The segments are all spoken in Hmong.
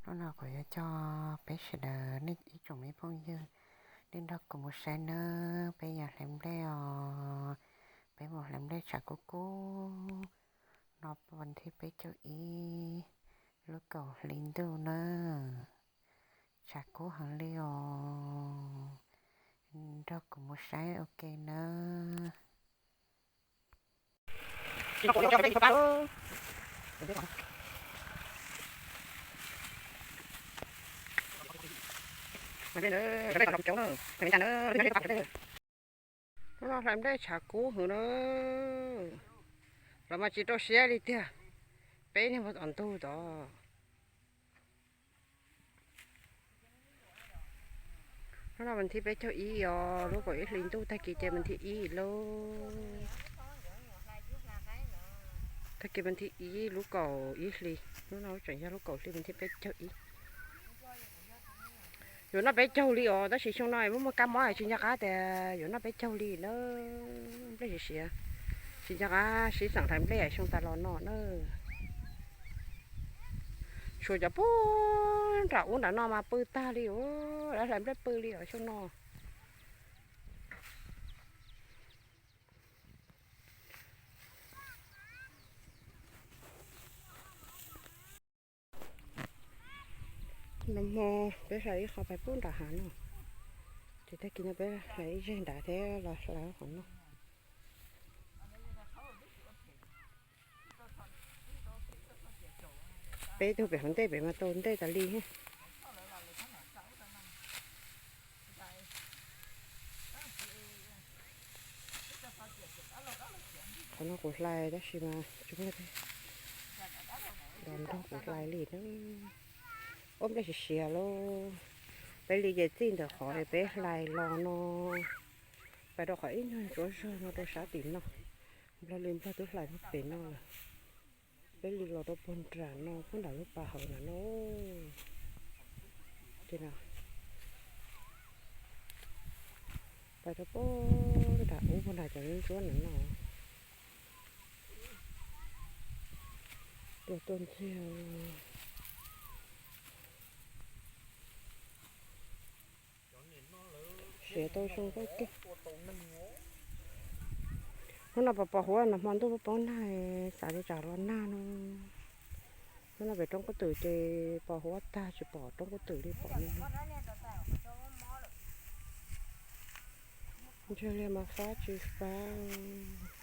Hnub no kuv yuav coj peb sawv daws nej ib tsoom me phooj ywg, nej nrog kuv mus saib nawb, peb yuav hlais nplej os. Peb mus hlais nplej tshav kub kub no, vas thib peb caug ib lub kaum hli ntuj nawb. Tshav kub heev li os. Nrog kuv mus saib ua ke nawb. Hnub no hlais nplej tshav kub heev na, los mas tsis rau siab li tiag, peb niag mus tom ntug tod. Hnub no vas thib peb caug ib os, lub kaum ib hli ntuj, tag kis ces vas thib ib lauj. Tag kis vas thib ib lub kaum ib hli, hnub no tseem yog lub kaum hli vas thib peb caug ib. Yuav noj peb caug li os, tab sis xyoo no muaj muaj kab mob tsis nco qab tias yuav noj peb caug li na. Nplej siav siav, tsis nco qab sib xeem hlais nplej xyoo tas los no na. Tshuav cov pub nram ub nram no mas pw tag li os, lawv hlais nplej pw li os xyoo no. Nag hmo peb hlais ib qho pais pub nram hav no, ces tag kis no peb hlais ib zeg nrad thiab los hlais qhov no. Peb tug pem hauv ntej pem mas tau ntej tas li thiab. Qhov no kuv hlais tab sis mas tsis muaj leej twg los nrog kuv hlais li na. Ob nplej siav siav lauj. Peb li ces txij ntawm qhov peb hlais los no, pais rau qhov ib nyuag ntsuav zog no rau sab tim no. Nplog li nplog twb hlais puag pem no lawm. Peb li los rau puag nram no, puag nram lub pas hauv nram no. Ces no, pais rau puag nram ub puag nram cov ntsuab nram no. Tuaj tuaj ntxiag. Siav tau zoo kawg kiag. Hnub no pos pos huab, nag hmo ntuj poob poob nag, xav li tsam los nag no. Hnub no pem roob kub twm ces pos huab tag tsis pom roob kub twm li pom no. Ntseg li mas fab tsis fab.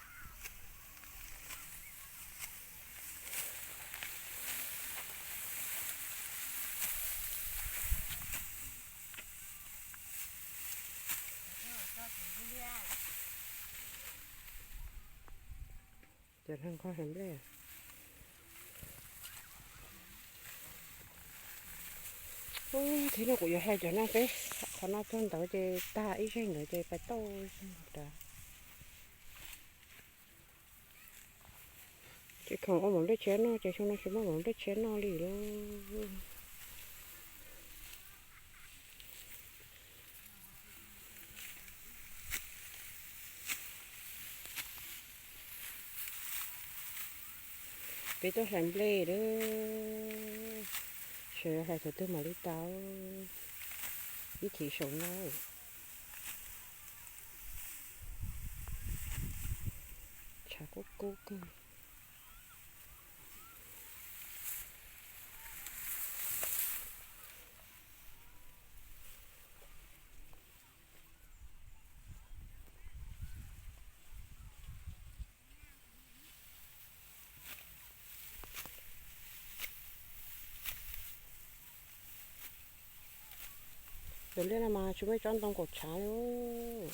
Ces hlais nqho hlais nplej. Ub, thaum no kuv yuav hlais cov no peb, qhov no txog ntawd ces tag ib zeg ntawd ces pais tauj rau. Ces khoom ua maum nplej tshiab noj ces xyoo no tsis muaj maum nplej tshiab noj li lauj. Peb tuaj hlais nplej lawm, sawv hlais thaum twg mam li tau. Ib chim saum no, tshav kub kub kawg. Cov liaj no mas tsis muaj ib tsob ntoo kaum tshav li.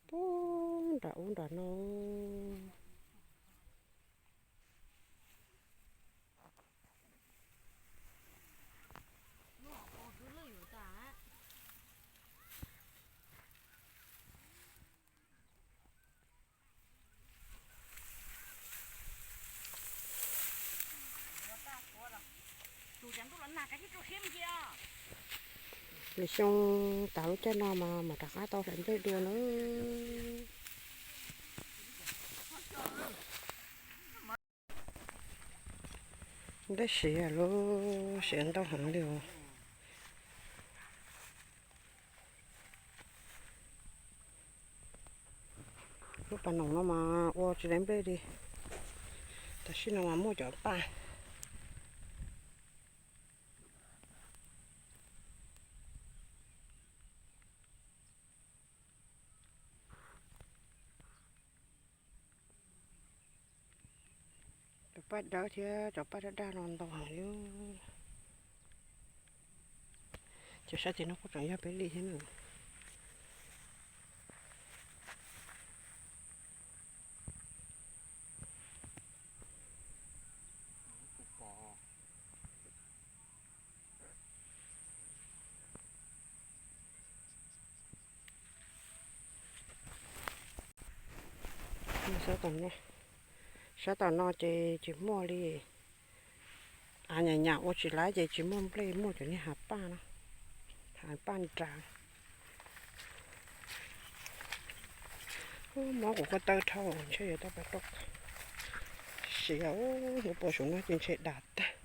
Puag nram ub nram no. Lwm xyoo tas lub caij no mas mam rov qab tau hlais nplej dua na. Nplej siav lub siav ntau heev li os. Lub pas noom no mas ua tsis tau nplej li. Tam sim no mas muaj cov paj. Cov paj dawb thiab cov paj daj daj no ntau heev li. Ces sab tim no kuj tseem yog peb li thiab na. Sab tom no ces tsis muaj li. Av nyam nyam ua tsis laib ces tsis muaj nplej, muaj cov niag hav paj no, hav paj nras. Mob kuv ko taw dhau, ntshe yuav tau pab rau siav. Lub pas saum no ces ntshe dam tag.